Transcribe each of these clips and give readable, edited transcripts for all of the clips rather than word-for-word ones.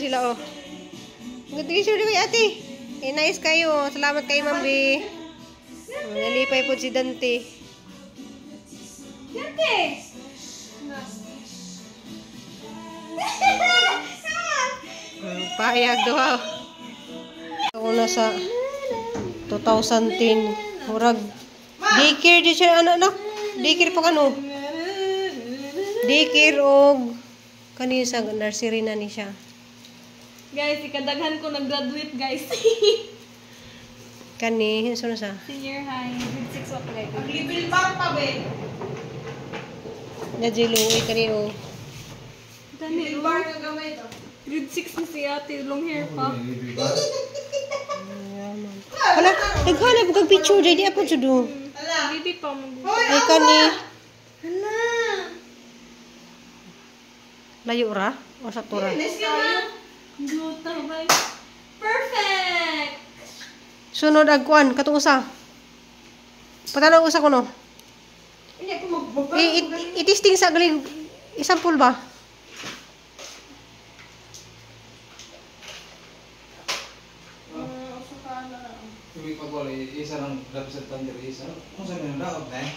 sila oh. Good picture kay ate. Eh, nice kayo. Salamat kay Ma'am B. Nalipay po si Dante. Dante! Payag duha. Ako na sa 2010. Murag daycare di siya anak. Daycare pa kano. Daycare og kani sa nursery na ni siya. Guys, ikadaghan ko nag-graduate, guys. Kani hinso na sa Senior high, grade 6 ako guys. Level bar pa be. Najilo uy kani oh. Dani, Level bar nga gamay to. Grade 6 na si ate, long hair pa. Hala, naghanap kag picture dai di apod jud oh. Ala. Baby pa mo. Ay kani. Hala. Layo ra o sa tura. Nice ka na. Duta, bye. Perfect! Sunod ag kuan katong usa. Patanaw usa kuno. Hindi ako magbaba. I-testing sa galing isampol ba? Tubig pag wala, isa lang representant diri isa. Kung sa mga daot na eh.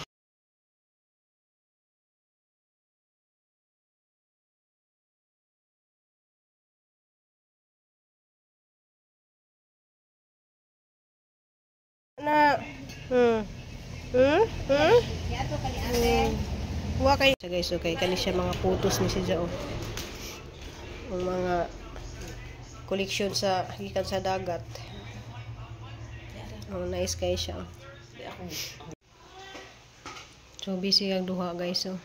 Na Wa kay so guys, okay kani siya mga photos ni siya oh. Ang mga collection sa gikan sa dagat. Oh, nice kay siya. So busy ang duha guys oh.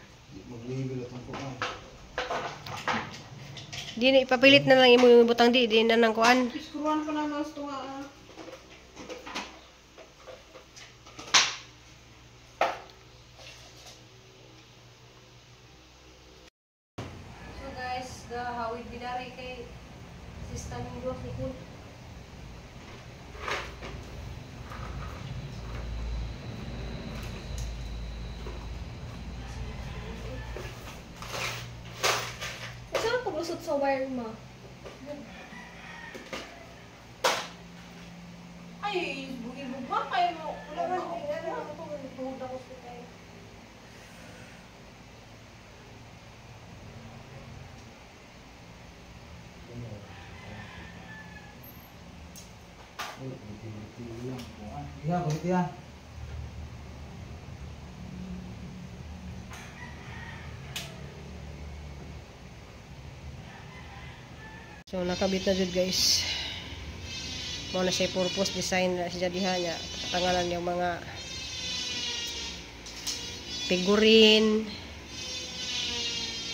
Maglibel atong kuan. Di na ipapilit na lang imo yung butang di na nang kuan. Iskruan ko na mas tunga. Ah. So guys, gahawid binari kay sista ning duha ni Kun. Saan paglusot sa wire mo? Ay, bugibug ba kayo mo? Wala man ano ako tuhod ako sa kay. Iya, kulit ya. So nakabit na jud guys. Mao na siya purpose design na siya diha niya. Patangalan yung mga figurine,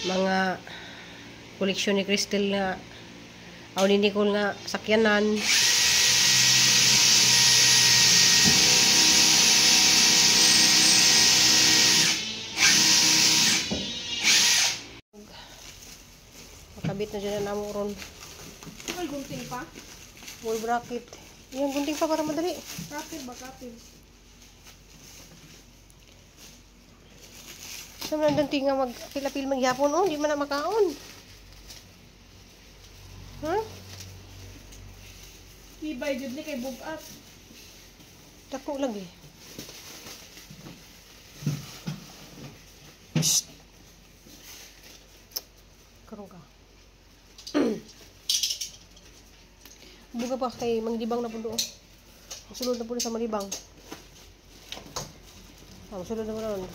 mga koleksyon ni Crystal nga aw ni Nicole nga sakyanan. Makabit na dyan na namo ron. May gunting pa? Wall bracket. Yung gunting pa para madali. Kapit ba kapit? Sa man ang nga magpilapil magyapon oh, di man na makaon. Ha? Tibay jud ni kay bugat. Dako lagi. Psst. Karon ka. Buga pa kay manglibang na po doon. Sulod na po sa malibang. Ah, sulod na po doon.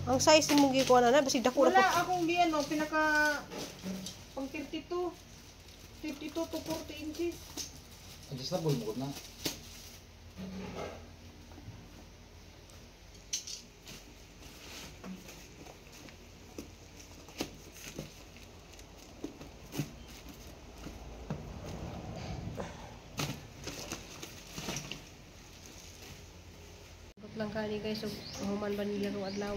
Ang size ni mong gikuha na, basig dako na Wala po. akong gi ano, pinaka pang 32. 32 to 40 inches. Adjustable mo na. Abot lang kani guys, ug human ba nila rong adlaw.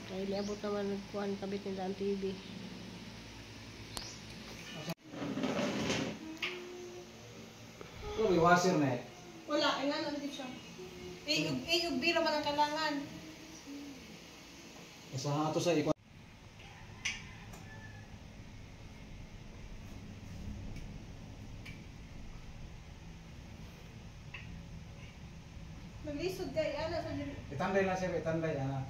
Kay niabot naman nagkuan kabit nila ang TV. Pero may washer na eh. Wala, Nga na dito siya. A ug B ra man ang kailangan. Sa ato sa ikon. Naglisod kay ana sa diri. Itanday lang siya, itanday ana.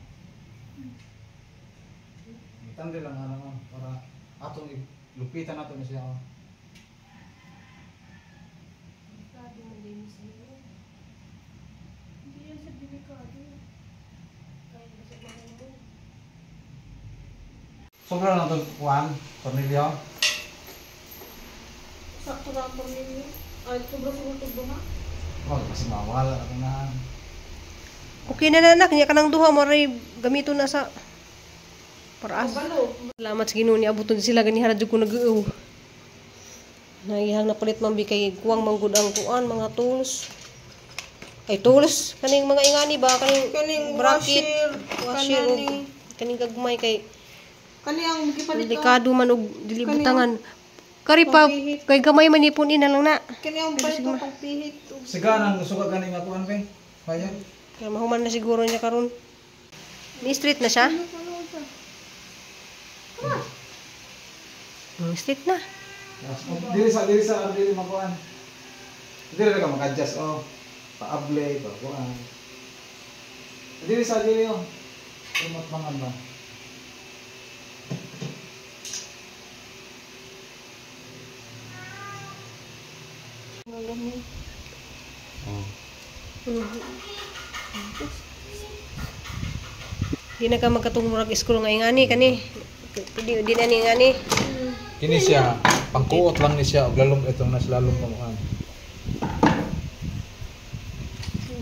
Itanday lang ana oh, para atong lupitan nato ni siya. Oh. Hindi yan sa delikado. Sobra na itong kuan, tornilyo. Sakto na ang tornilyo. Ay, sobra siguro itong duha. Oh, kasi mawala na na. Okay na na anak, niya kanang duha mo ray gamiton na sa paraas. Balo. Salamat sa Ginoo ni abuton sila ganiha ra jud ko nag-uaw. Naihang napalit man bi kay kuwang manggud ang kuan mga tools. Ay tools kaning mga ingani ba kaning Kaning bracket, washer, washer ug kanani. kaning gagmay kay Kani ang gipalit oh. delikado man og dilibutangan. Kari pa Pangpihit. kay gamay man ipon ina lang na. Kani ang palit oh, pangpihit. Siga nang suka gani nga kuan be. Kaya. Kaya mahuman na siguro niya karon. Ni street na siya? Street na. Dili sa dili sa dili makuan. Dili ra ka maka-adjust oh. Paable pa kuan. Dili sa dili oh. Remote mangan ba. Oh. Di na ka magkatong murag school nga ingani kani. Di di na ni ingani. Kini siya pangkuot lang ni siya og lalom itong nas lalom pamuan.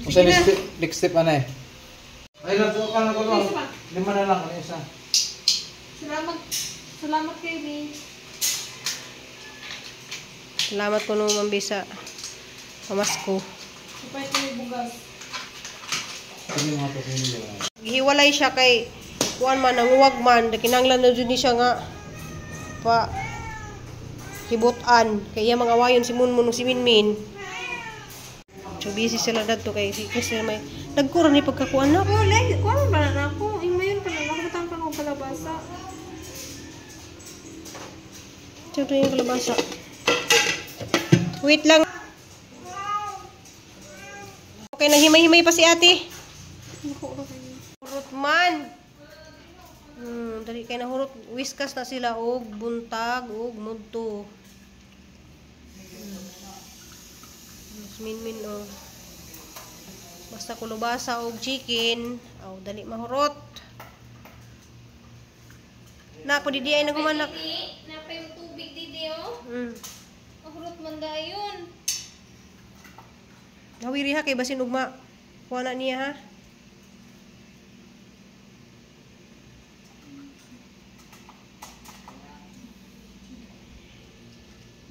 Usa ni step, next step ana eh. Ay lang to ka na ko. Lima na lang ano isa. Salamat. Salamat kay May. Salamat ko no mambisa. Pamasko. Kapay ko may bugas. Kini mga to kini. Gihiwalay siya kay kuan man nanguwag man kinahanglan na jud ni siya nga pa hibutan kay iya mga wayon si Munmun ug si Minmin. So busy sila dadto kay si Chris may nagkura ni pagkakuan na. Oh, lay, kuan ba na ako? Imayon pa na ako butang pa akong kalabasa. Siyempre yung kalabasa. Wait lang. Okay, naghimay-himay pa si ate. Hurot man. Dali kay nahurot. Whiskas na sila og buntag og mudto. Min-min oh. Basta kulubasa og chicken, aw dali mahurot. Na pwede di ay nagumanak. Napa yung tubig didi oh. Mahurot man dayon. Hawiri ha kay basin ugma. Kuha na niya ha.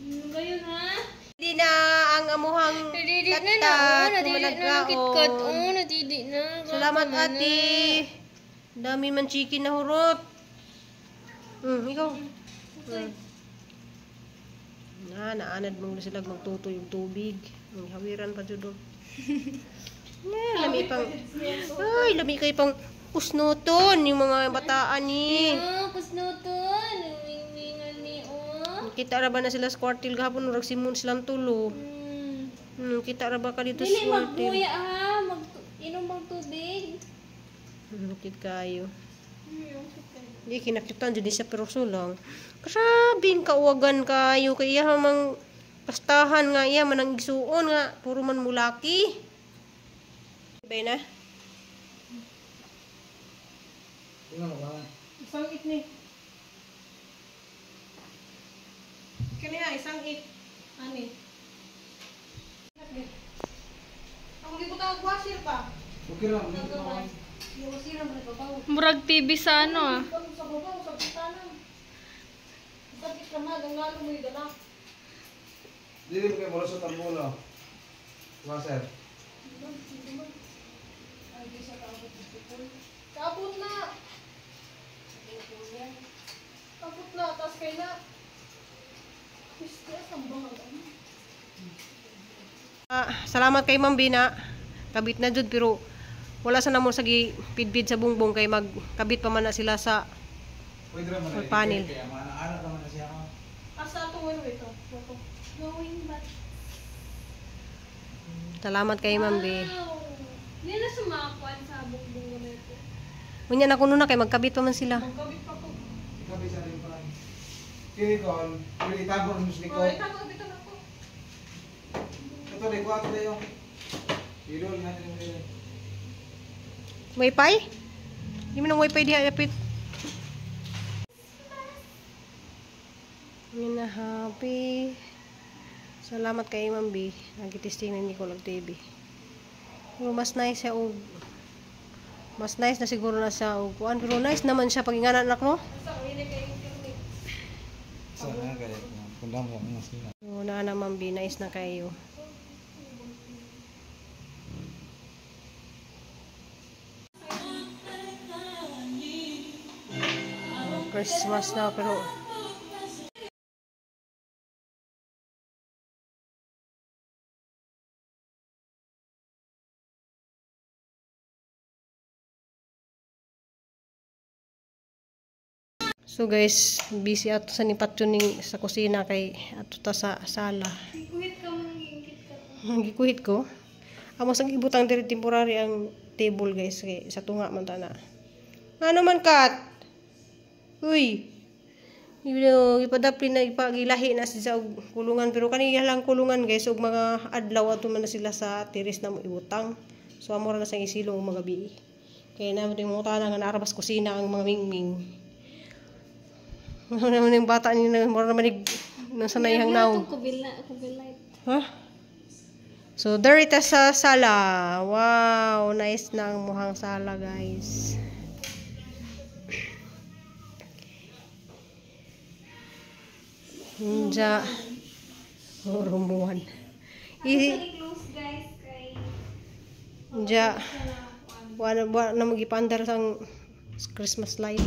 Ano ba yun ha? Hindi na ang amuhang Nadidi na na, oh, nadidi na ng KitKat. Oh, nadidi na. Salamat ate. Dami man chicken na hurot. Ikaw. Na, naanad mo na sila magtuto yung tubig. Ang hawiran pa jud. Na, lami pang ay, lami kay pang kusnoton yung mga bataan ni. Oh, kusnoton. Mingmingan ni oh. Kita ra ba na sila sa kwartil gahapon murag simon silang tulo. Kita ra ba ka dito sa Dili kwartil? magbuya ha, mag inom bang tubig. Cute kayo. Hindi, kinakyutan dyan siya pero sulang. Grabing kauwagan kayo. Kaya iya mang pastahan nga iya man ang igsuon nga. Puro man mulaki. Ibay na? Tingnan mo ba? Isang it ni. Kani ha, isang it. Ani. Ako gibutang og washer pa. Okay lang. Murag TV sa ano ah. Sa baba, sa bintana. Sakit ka man, ang lalo mo yung dala. Dili mo kay mulusot ang ulo. Washer. Ay, di siya kaabot ng sipon. Kaabot na! Kaabot na, tapos kay na. Piste, asang bang ano? Salamat kay Ma'am Bina. Kabit na jud pero wala sa namo sa gipidpid sa bungbong kay magkabit pa man na sila sa Pwede ra man na panel. Kaya maana-ana pa man na siya. Asa ato wala ito. Going back. Salamat kay Ma'am B. Wow. Hindi na sumakuan sa bumbong na ito. Unya na kuno na kay magkabit pa man sila. Magkabit pa ko. Ikabit sa rin pa. Kini ko, kini itago mo sa likod. Oh, itago dito na ko. Ito di ko ato tayo. Idol natin yung dili. Wifi? Di mo nang wifi diha dapit. Yun na happy. Salamat kay Ma'am B. Nagitesting na Nicole og TV. Pero mas nice siya og mas nice na siguro na siya og kuan pero nice naman siya pag ingana anak no. Asa ini kay internet. Sa na kay kundang mo mo sila. So na na Ma'am B, nice na kayo. Christmas na pero So guys, busy ato sa nipat ning sa kusina kay ato ta sa sala. Kuhit ka mong gingkit ka. Ang gikuhit ko. Amo sang ibutang diri temporary ang table guys kay sa tunga man ta na. Ano man kat? Uy. Ibino ipadapli na ipagilahi na siya og kulungan pero kaniya lang kulungan guys og mga adlaw ato man na sila sa tiris na mo ibutang. So amo ra na sang isilong og mga gabi. Kay na mo mo nga naarabas kusina ang mga mingming. Ano naman yung bata niya na mura naman nasa sanayang naong. Kubilay. Huh? So, there it is sa sala. Wow, nice na ang muhang sala, guys. Nja. Oh, room 1. Actually, close guys kay Nja. Wala na magipandar sang Christmas light.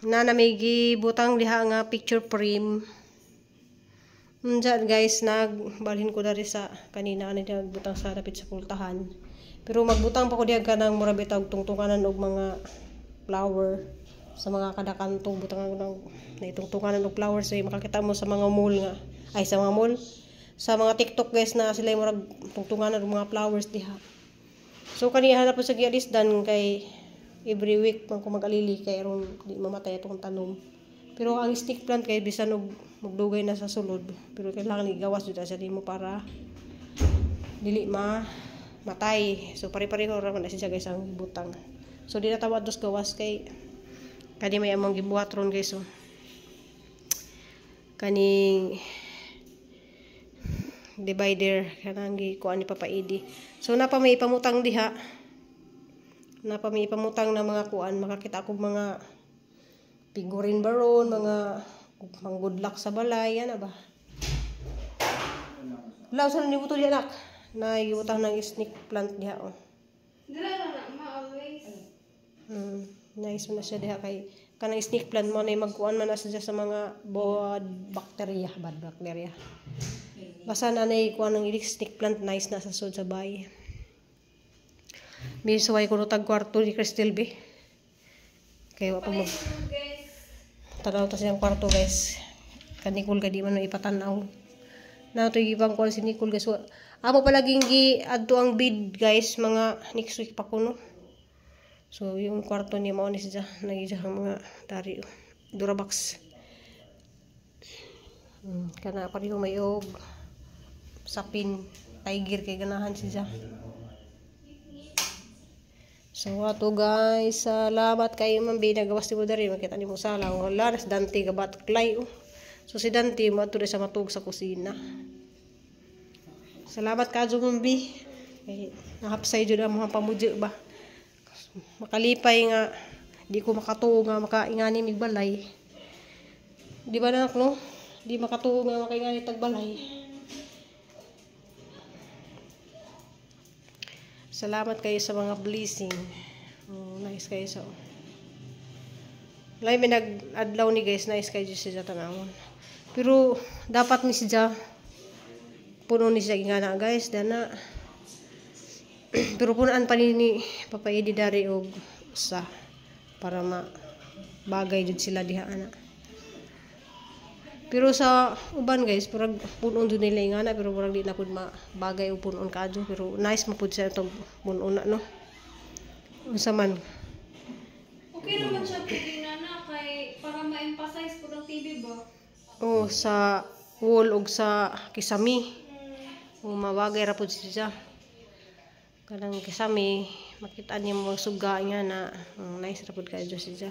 Na na may gibutang diha nga picture frame. Diyan guys, nagbalhin ko dari sa kanina ani nagbutang sa dapit sa pultahan. Pero magbutang pa ko diha kanang mura bitaw tungtunganan og mga flower sa mga kada kanto, butangan ko ng naitungtunganan og flower so makakita mo sa mga mall nga ay sa mga mall sa mga TikTok guys na sila murag tungtunganan og mga flowers diha. So kaniya na po sa gialisdan kay every week man ko mag-alili kay aron di mamatay atong tanom. Pero ang snake plant kay bisan og magdugay na sa sulod, pero kailangan igawas jud sa nimo para dili matay. So pare-pareho ra man na siya guys ang butang. So di na tawad dos gawas kay kani may among gibuhat ron guys. So kaning divider kanang gikuan ni Papa Edi. So napa may ipamutang diha. Napa may ipamutang na mga kuan, makakita akong mga figurine baron, mga pang good luck sa balay, yan na ba? Wala, saan ni buto diya, anak? Naigibutang ng snake plant diha, oh. Dira na ma always. Nice mo na siya diha kay kanang snake plant mo na magkuan man na siya sa mga bad bacteria, bad bacteria. Basta na nay kuan ng snake plant, nice na sa sud sa bay. Misuway ko tag kwarto ni Crystal B. Kay wa pa mag tanaw ta siyang kwarto guys. Kanikul ka di man ipatanaw. Na to ibang kuan si Nicole guys. Amo pa laging gi adto ang bid guys mga next week pa kuno. So yung kwarto niya mao ni siya nagija ang mga dari Durabox. Kana pareho may og sapin tiger kay ganahan siya. So ato guys, salamat kayo Ma'am B, nagawas ni mo dari makita nimo sala. Wala na si Dante gabat clay. Oh. So si Dante mo adto sa matug sa kusina. Salamat kaadto Ma'am B. Kay nahapsay jud ang mga pamudyo ba. Makalipay nga di ko makatuo nga makaingani mig balay. Di ba nak no? Di makatuo nga makaingani tag balay. Salamat kayo sa mga blessing. Oh, nice kayo sa. Lai may nag-adlaw ni guys, nice kayo siya tanawon. Pero dapat ni siya Puno ni siya ingana guys, dana. Pero punuan pa ni Papa Eddie dari og usa para ma bagay jud sila diha ana. Pero sa uban guys, murag punon jud nila ingana, pero murag di na pud mabagay og punon kaadyo, pero nice man pud siya itong punon na, no. Unsa man? Okay naman siya pwede na na kay para ma-emphasize po ang TV ba? Oh, sa wall og sa kisami. O mabagay ra pud siya. Kanang kisami, makita niya mga suga nga na nice ra pud kayo siya.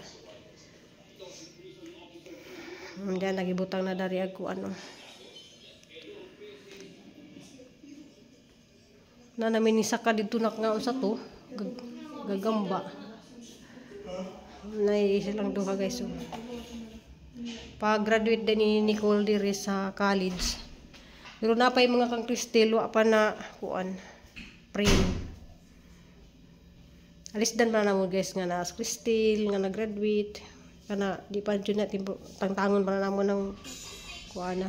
Diyan nagibutang na dari ako ano. Na namin ni saka dito na nga unsa to? Gagamba. Nay silang duha guys. So. Pag-graduate din ni Nicole diri sa college. Pero napay mga kang Cristel wa pa na kuan frame. Alis dan pa na mo guys nga na Cristel nga na-graduate. Kana di pa jud na timpo tangtangon pa na namo ng kuan na.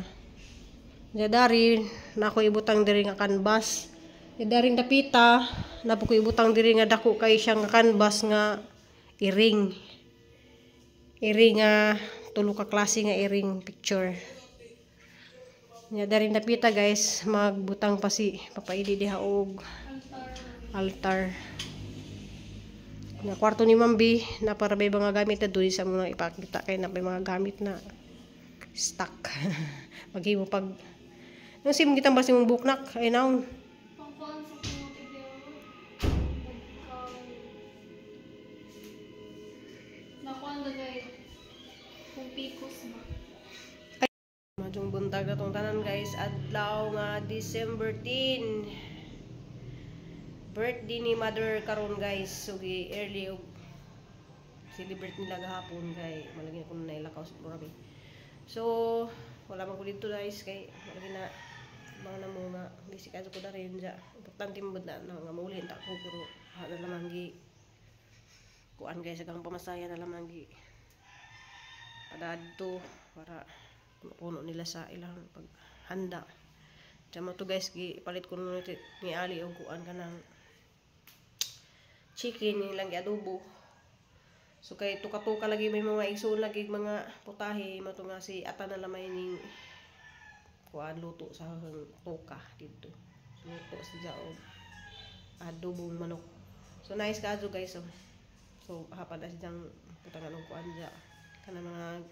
Nya dari na ako ibutang diri nga canvas. Nya dari dapita na po ko ibutang diri nga dako kay siya nga canvas nga iring. Iring nga tulo ka klase nga iring picture. Nya dari dapita guys magbutang pa si Papa Eddie diha og altar. Na kwarto ni Ma'am B na para may mga gamit na doon sa mga ipakita kay na may mga gamit na stock. Maghimo pag nung sim gitang ba simong buknak ay naon. Pangkuan sa kamote diyo. Nakuan dagay kung pikos ba. Madyong buntag na tong tanan guys, adlaw nga December 10. Birthday ni mother karon guys. So gi early og celebrate nila gahapon kay malagi na kuno nailakaw sa grabe. So wala man ko dito guys kay malagi na mga na mo nga busy kayo ko dari ja. Importante mo na nga maulhin ta ko pero hala lamang gi kuan guys agang pamasaya na lamang gi padadto para puno nila sa ilang paghanda. Diyan mo to guys gi palit ko nun ni Ali og kuan kanang chicken nilang gi-adobo. So kay tuka-tuka lagi may mga igsoon lagi mga putahe mo to nga si ata na lamay ning kuan luto sa tuka didto. So, luto siya og adobong manok. So nice kaadto guys. So, so hapan na siyang butangan og kuan diya kanang mga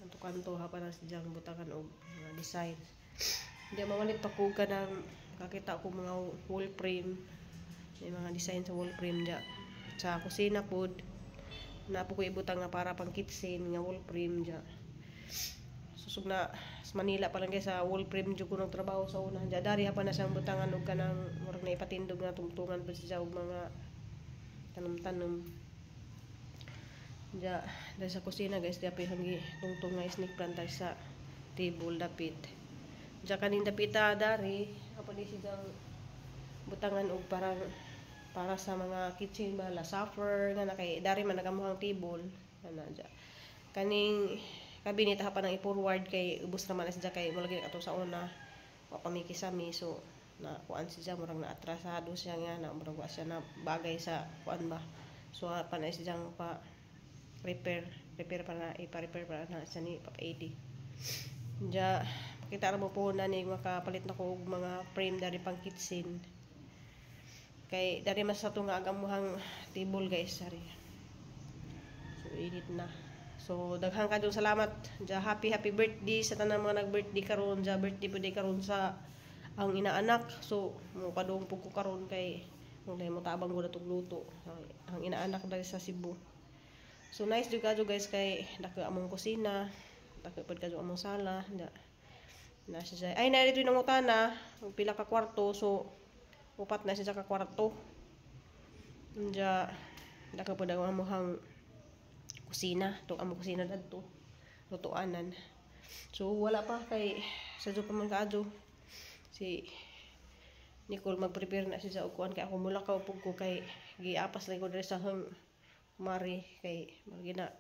kanto-kanto hapan na siyang butangan og mga design. Diya mamalit pa ko kanang kakita ko mga wall frame. May mga design sa wall frame diya. Sa kusina pod na po ko ibutang nga para pang kitchen nga wall frame diya. Susug na sa Manila pa lang guys sa wall frame jud ko nagtrabaho sa una. Diya dari pa na siyang butangan og kanang murag na ipatindog nga tungtungan pa siya og mga tanom-tanom. Diya dahil sa kusina guys diya pa hangi tungtong nga snake plant sa table dapit. Diya kaning dapita dari apa di siyang butangan og parang para sa mga kitchen ba la suffer nga na kay dari man nagamuhang table ana diya. Kaning cabinet ha pa nang i-forward kay ubos naman na siya kay mo lagi ato sa una wa pa mi kisami so na kuan siya murag na atrasado siya nga na murag wa siya na bagay sa kuan ba. So pa na siya pa repair pa na ipa-repair pa na siya ni Papa Eddie. Diya pakita ra mo po na ni makapalit na ko og mga frame dari pang kitchen. Kay dari mas sa tunga ang amuhang table guys sorry. So init na. So daghang kadong salamat. Diya happy happy birthday sa tanang mga nag-birthday karon. Diya birthday pud karon sa ang inaanak. So mo padung pud ko karon kay mo tabang ko natog luto ang inaanak dali sa Cebu. So nice jud kadto guys kay dako among kusina, dako pud kadto among sala. Diya na siya. Ay na dito nangutana og pila ka kwarto. So upat na siya ka kwarto. Diya dako pud ang amuhang kusina, tong among kusina dadto lutuanan. So wala pa kay sa pa man kaadto si Nicole mag-prepare na siya og kuan kay ako mulakaw pug ko kay giapas lang ko diri sa hang mari kay murag na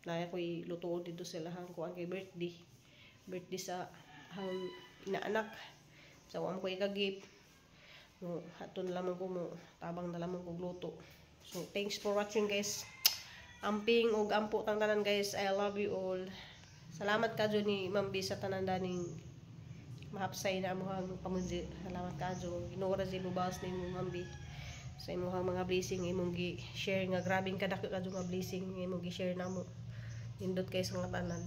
naya ko ilutuon dito sa lahang kuan kay birthday sa hang inaanak. So wa mo ko ikagip. Mo haton lamang ko, mo tabang na lamang ko luto. So thanks for watching, guys. Amping ug ampo tang tanan, guys. I love you all. Salamat kadyo ni Ma'am B sa tanan daning mahapsay na amuhang pamunzi. Salamat kadyo. Ginoo ra lubas ni mo, Ma'am B, sa imong mga blessing imong gi share nga grabing kadako kadyo nga blessing nga imong gi share namo. Nindot kay sa nga tanan.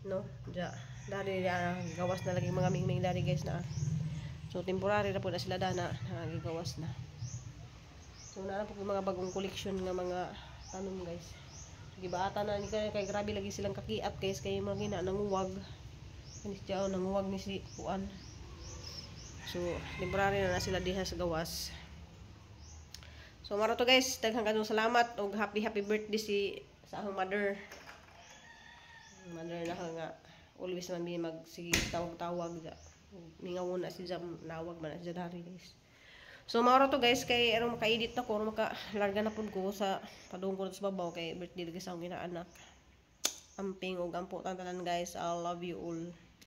No? Ja, dari gawas na lagi mga mingming dari, guys, na. So temporary na po na sila dana, nagigawas na. So naa na po yung mga bagong collection nga mga tanom, guys. So, gibaata na ni kay, kay grabe lagi silang kakiat, guys, kay mga gina nanguwag. Kani siya, oh, nanguwag ni si kuan. So temporary na na sila diha sa gawas. So mao ra to, guys, daghang kayong salamat ug happy happy birthday si sa akong mother. Mother na ka nga always man mi mag sige tawag-tawag ja. Mingaw na si Jam, nawag man na siya dari, guys. So mao ra to, guys, kay aron maka-edit na ko, aron maka larga na pud ko sa padung ko sa babaw kay birthday lagi sa akong inaanak. Amping ug ampo tanan, guys. I love you all.